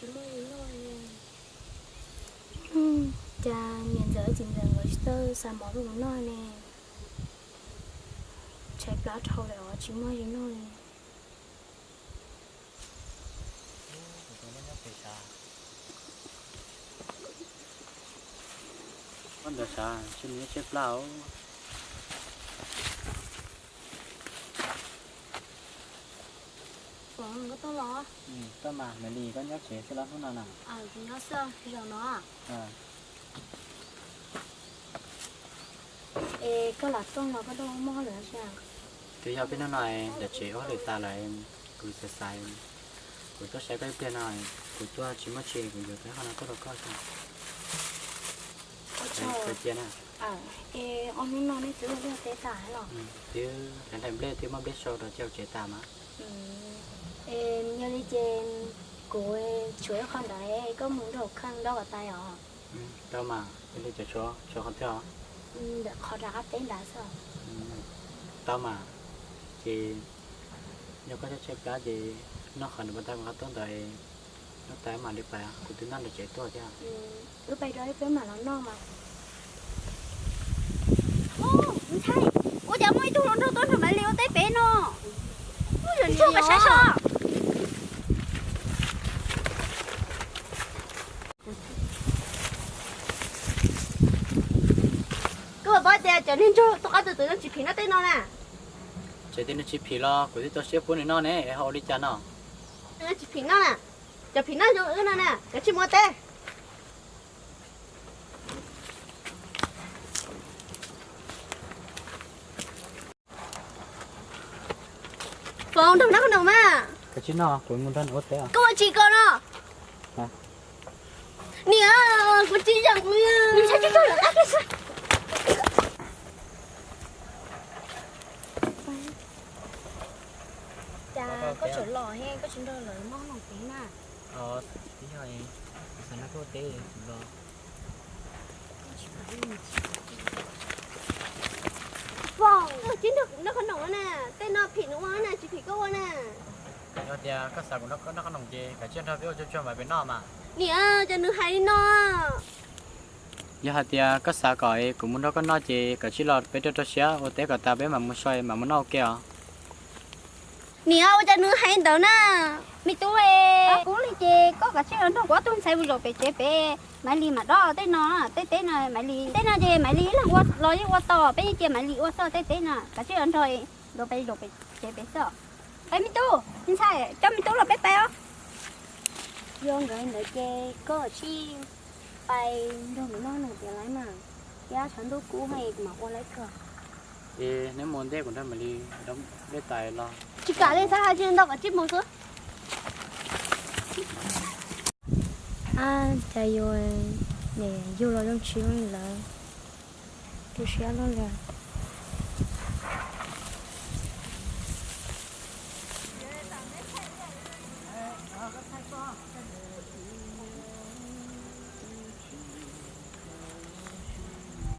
Cas niam ntxawm txiv ntxawm nkawd tsis tau xa mov rau kuv noj ne? Tshaib plab dhau lawm os, tsis muaj dab tsi noj li. Koj ntawd sav, ntshe nws tshaib plab os. Koj tuaj los? Koj mas, Maiv Lis, koj nyob tsev xwb los hnub no na? Kuv nyob xwb, zaum no. Es koj lam tuaj los koj tuaj muaj hauj lwm dab tsi? Twb yog peb hnub no nram tsev ua hauj lwm tas lawm, kuv xav xav, kuv tuaj saib koj ib pliag no, kuv tuaj tsis muaj tsi, kuv yuav tus qhov no tuaj rau koj xwb. Kawg kiag na. Es ob hnub no nej twb ua liaj teb tas los? Twb hlais hlais nplej thiab muab nplej sau rau coj tsev tas mas. Es yog li ces kuv tshuav ib qho ntawd, koj mus nrog kuv khaws nrog kom tas os. Tau mas, yog li ces tshuav, tshuav qhov twg os? Ntawm qhov rov qab teb ntawd xwb. Tau mas, ces yog koj tshaib tshaib plab ces noj qhov ntawd pas tag kuv qab tuaj ntawd, noj tas mam li pais, kuv twb noj nram tsev tuaj thiab. Wb pais rau ib pliag mam los noj mas. Ntshai, ua cas muaj ib tug hluas nraug tuaj nrog Maiv Lis ua teb pem no? Ntshai koj saib seb. Koj puas paub tias cov neeg nraug tom qab twg twg no tsis phim noj teb no na? Tseem tias nws tsis phim los kuv twb tau siab pub nws noj ne, es ho ua li cas no? Nws tsis phim noj na, cov phim noj zoo wb no na, kav tsij mus ua teb. Foom, nrog noj qab noom mas. Kav tsij noj, kuv mus nrog nws ua teb. Koj ua tsis koj no. Niam, kuv tsis zoo. Cas koj tseem los, koj tsis nrog lawv noj noom teb na? Twb yog xav nrog koj ua teb los. Foom, koj tsis nrog kuv noj qab noom na, tej no phim nws ua na, tsis phim koj ua na. Yog tias koj xav kuv nrog koj noj qab noom ces kav tsij nrog peb ua tsuag tsuag mas peb noj mas. Niam, cas nws hais li no? Yog hais tias koj xav kom kuv mus nrog koj noj ces kav tsij los peb rau rau siab ua teb kom tas peb mam mus so mam mus noj ua ke os. Niam, ua cas nws hais ntawd na? Me tub, kub li ces koj kav tsij los nrog kuv ob tug ntxhais mus zaum pem tsev pem, Maiv Lis mam dob tej no, tej teb no Maiv Lis, tej no ces Maiv Lis ib leeg ua los yeej ua tau, peb yeej cia Maiv Lis ua xwb tej teb no, kav tsij los nrog nkawd pais zaum pem tsev pem xwb. Peb me tub, ntxhais, coj me tub los peb pais os. Yog nkawd ntawd ces koj kav tsij pais nrog nkawd noj noom tiav lawv mas, thiab tshav ntuj kub heev kuv mam ua lawv kawg. Es neb mus ntej kuv nrog Maiv Lis dob nplej tas los. Tsis kam li, xav hais tsis ntau kom tsij mus xwb. Ab, cas yuav, yug los zoo tsis zoo li lawm, tu siab luaj li.